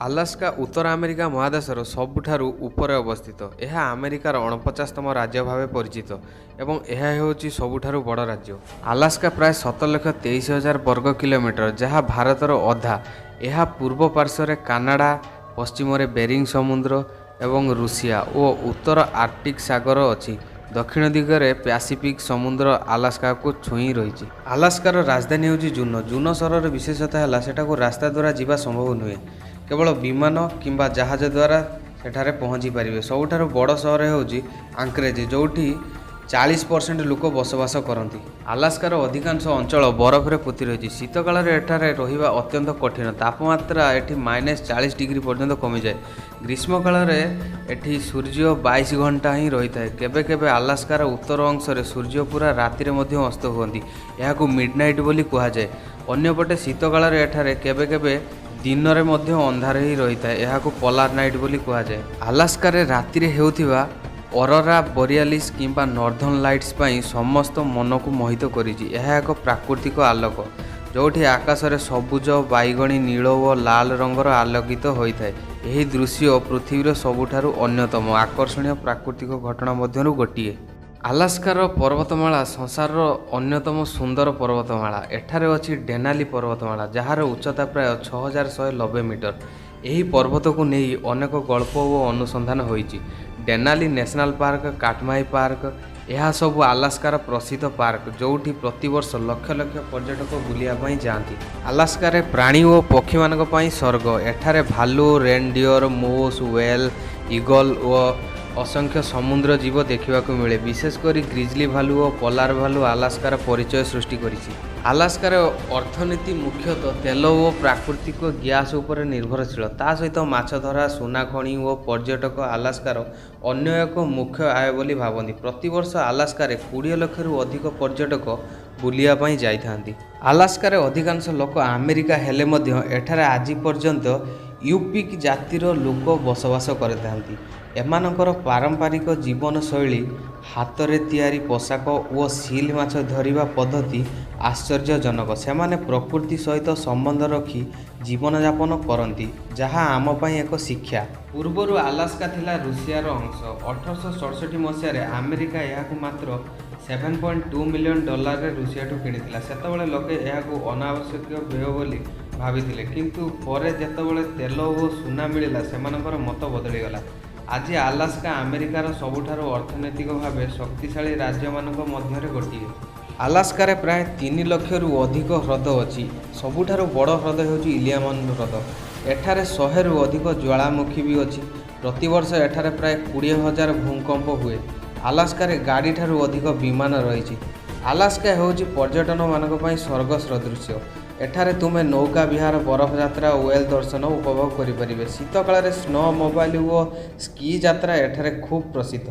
Alaska ଉତ୍ତର America ମହାଦେଶର ସବୁଠାରୁ ଉପରେ ଅବସ୍ଥିତ। ଏହା ଆମେରିକାର 49ତମ ରାଜ୍ୟ ଭାବେ ପରିଚିତ ଏବଂ ଏହା ହେଉଛି ସବୁଠାରୁ ବଡ଼ ରାଜ୍ୟ। ଆଲାସ୍କା ପ୍ରାୟ 17,23,000 ବର୍ଗ କିଲୋମିଟର, ଯାହା ଭାରତର ଅଧା। ଏହା ପୂର୍ବ ପାର୍ଶ୍ୱରେ କାନାଡ଼ା, ପଶ୍ଚିମରେ ବେରିଂ ସମୁଦ୍ର ଏବଂ ରୁଷିଆ ଓ ଉତ୍ତର ଆର୍କଟିକ୍ ସାଗର ଅଛି। ଦକ୍ଷିଣ ଦିଗରେ ପ୍ୟାସିଫିକ୍ ସମୁଦ୍ର ଆଲାସ୍କାକୁ ଛୁଇଁ ରହିଛି। ଆଲାସ୍କାର ରାଜଧାନୀ ହେଉଛି ଜୁନୋ। ଜୁନୋ ସହରର ବିଶେଷତା ହେଲା, ସେଠାକୁ ରାସ୍ତା ଦ୍ୱାରା ଯିବା ସମ୍ଭବ ନୁହେଁ। କେବଳ ବିମାନ କିମ୍ବା ଜାହାଜ ଦ୍ୱାରା ସେଠାରେ ପହଞ୍ଚି ପାରିବେ। ସବୁଠାରୁ ବଡ଼ ସହର ହେଉଛି ଆଙ୍କରେଜ୍, ଯେଉଁଠି 40% ଲୋକ ବସବାସ କରନ୍ତି। ଆଲାସ୍କାର ଅଧିକାଂଶ ଅଞ୍ଚଳ ବରଫରେ ପୋତି ରହିଛି। ଶୀତକାଳରେ ଏଠାରେ ରହିବା ଅତ୍ୟନ୍ତ କଠିନ। ତାପମାତ୍ରା ଏଠି -40 ଡିଗ୍ରୀ ପର୍ଯ୍ୟନ୍ତ କମିଯାଏ। ଗ୍ରୀଷ୍ମକାଳରେ ଏଠି ସୂର୍ଯ୍ୟ 22 ଘଣ୍ଟା ହିଁ ରହିଥାଏ। କେବେ କେବେ ଆଲାସ୍କାର ଉତ୍ତର ଅଂଶରେ ସୂର୍ଯ୍ୟ ପୁରା ରାତିରେ ମଧ୍ୟ ଅସ୍ତ ହୁଅନ୍ତି। ଏହାକୁ ମିଡ଼ନାଇଟ୍ ବୋଲି କୁହାଯାଏ। ଅନ୍ୟପଟେ ଶୀତକାଳରେ ଏଠାରେ କେବେ କେବେ ଦିନରେ ମଧ୍ୟ ଅନ୍ଧାର ହିଁ ରହିଥାଏ। ଏହାକୁ ପୋଲାର ନାଇଟ୍ ବୋଲି କୁହାଯାଏ। ଆଲାସ୍କାରେ ରାତିରେ ହେଉଥିବା ଅରୋରା ବୋରିଆଲିସ୍ କିମ୍ବା ନର୍ଦର୍ନ ଲାଇଟ୍ସ ପାଇଁ ସମସ୍ତ ମନକୁ ମୋହିତ କରିଛି। ଏହା ଏକ ପ୍ରାକୃତିକ ଆଲୋକ, ଯେଉଁଠି ଆକାଶରେ ସବୁଜ, ବାଇଗଣୀ, ନୀଳ ଓ ଲାଲ ରଙ୍ଗର ଆଲୋକିତ ହୋଇଥାଏ। ଏହି ଦୃଶ୍ୟ ପୃଥିବୀର ସବୁଠାରୁ ଅନ୍ୟତମ ଆକର୍ଷଣୀୟ ପ୍ରାକୃତିକ ଘଟଣା ମଧ୍ୟରୁ ଗୋଟିଏ। ଆଲାସ୍କାର ପର୍ବତମାଳା ସଂସାରର ଅନ୍ୟତମ ସୁନ୍ଦର ପର୍ବତମାଳା। ଏଠାରେ ଅଛି ଡେନାଲି ପର୍ବତମାଳା, ଯାହାର ଉଚ୍ଚତା ପ୍ରାୟ 6190 ମିଟର। ଏହି ପର୍ବତକୁ ନେଇ ଅନେକ ଗଳ୍ପ ଓ ଅନୁସନ୍ଧାନ ହୋଇଛି। ଡେନାଲି ନ୍ୟାସନାଲ ପାର୍କ, କାଟମାଇ ପାର୍କ, ଏହା ସବୁ ଆଲାସ୍କାର ପ୍ରସିଦ୍ଧ ପାର୍କ, ଯେଉଁଠି ପ୍ରତିବର୍ଷ ଲକ୍ଷ ଲକ୍ଷ ପର୍ଯ୍ୟଟକ ବୁଲିବା ପାଇଁ ଯାଆନ୍ତି। ଆଲାସ୍କାରେ ପ୍ରାଣୀ ଓ ପକ୍ଷୀମାନଙ୍କ ପାଇଁ ସ୍ୱର୍ଗ। ଏଠାରେ ଭାଲୁ, ରେନଡିଅର, ମୁସ୍, ୱେଲ୍, ଇଗଲ ଓ ଅସଂଖ୍ୟ ସମୁଦ୍ର ଜୀବ ଦେଖିବାକୁ ମିଳେ। ବିଶେଷ କରି ଗ୍ରିଜଲି ଭାଲୁ ଓ ପୋଲାର ଭାଲୁ ଆଲାସ୍କାର ପରିଚୟ ସୃଷ୍ଟି କରିଛି। ଆଲାସ୍କାର ଅର୍ଥନୀତି ମୁଖ୍ୟତଃ ତେଲ ଓ ପ୍ରାକୃତିକ ଗ୍ୟାସ ଉପରେ ନିର୍ଭରଶୀଳ। ତା ସହିତ ମାଛଧରା, ସୁନା ଖଣି ଓ ପର୍ଯ୍ୟଟକ ଆଲାସ୍କାର ଅନ୍ୟ ଏକ ମୁଖ୍ୟ ଆୟ ବୋଲି ଭାବନ୍ତି। ପ୍ରତିବର୍ଷ ଆଲାସ୍କାରେ 20 ଲକ୍ଷରୁ ଅଧିକ ପର୍ଯ୍ୟଟକ ବୁଲିବା ପାଇଁ ଯାଇଥାନ୍ତି। ଆଲାସ୍କାରେ ଅଧିକାଂଶ ଲୋକ ଆମେରିକା ହେଲେ ମଧ୍ୟ ଏଠାରେ ଆଜି ପର୍ଯ୍ୟନ୍ତ ୟୁପିକ୍ ଜାତିର ଲୋକ ବସବାସ କରିଥାନ୍ତି। ଏମାନଙ୍କର ପାରମ୍ପରିକ ଜୀବନଶୈଳୀ, ହାତରେ ତିଆରି ପୋଷାକ ଓ ସିଲ୍ ମାଛ ଧରିବା ପଦ୍ଧତି ଆଶ୍ଚର୍ଯ୍ୟଜନକ। ସେମାନେ ପ୍ରକୃତି ସହିତ ସମ୍ବନ୍ଧ ରଖି ଜୀବନଯାପନ କରନ୍ତି, ଯାହା ଆମ ପାଇଁ ଏକ ଶିକ୍ଷା। ପୂର୍ବରୁ ଆଲାସ୍କା ଥିଲା ରୁଷିଆର ଅଂଶ। 1867 ମସିହାରେ ଆମେରିକା ଏହାକୁ ମାତ୍ର 7.2 ମିଲିୟନ ଡଲାରରେ ରୁଷିଆଠୁ କିଣିଥିଲା। ସେତେବେଳେ ଲୋକେ ଏହାକୁ ଅନାବଶ୍ୟକ ବ୍ୟୟ ବୋଲି ଭାବିଥିଲେ। କିନ୍ତୁ ପରେ ଯେତେବେଳେ ତେଲ ଓ ସୁନା ମିଳିଲା, ସେମାନଙ୍କର ମତ ବଦଳିଗଲା। ଆଜି ଆଲାସ୍କା ଆମେରିକାର ସବୁଠାରୁ ଅର୍ଥନୈତିକ ଭାବେ ଶକ୍ତିଶାଳୀ ରାଜ୍ୟମାନଙ୍କ ମଧ୍ୟରେ ଗୋଟିଏ। ଆଲାସ୍କାରେ ପ୍ରାୟ 3 ଲକ୍ଷରୁ ଅଧିକ ହ୍ରଦ ଅଛି। ସବୁଠାରୁ ବଡ଼ ହ୍ରଦ ହେଉଛି ଇଲିଆମନ ହ୍ରଦ। ଏଠାରେ 100ରୁ ଅଧିକ ଜ୍ୱାଳାମୁଖୀ ବି ଅଛି। ପ୍ରତିବର୍ଷ ଏଠାରେ ପ୍ରାୟ 20,000 ଭୂକମ୍ପ ହୁଏ। ଆଲାସ୍କାରେ ଗାଡ଼ିଠାରୁ ଅଧିକ ବିମାନ ରହିଛି। ଆଲାସ୍କା ହେଉଛି ପର୍ଯ୍ୟଟକମାନଙ୍କ ପାଇଁ ସ୍ୱର୍ଗ ସଦୃଶ୍ୟ। ଏଠାରେ ତୁମେ ନୌକା ବିହାର, ବରଫ ଯାତ୍ରା, ୱେଲ୍ ଦର୍ଶନ ଉପଭୋଗ କରିପାରିବେ। ଶୀତକାଳରେ ସ୍ନୋ ମୋବାଇଲ ଓ ସ୍କି ଯାତ୍ରା ଏଠାରେ ଖୁବ୍ ପ୍ରସିଦ୍ଧ।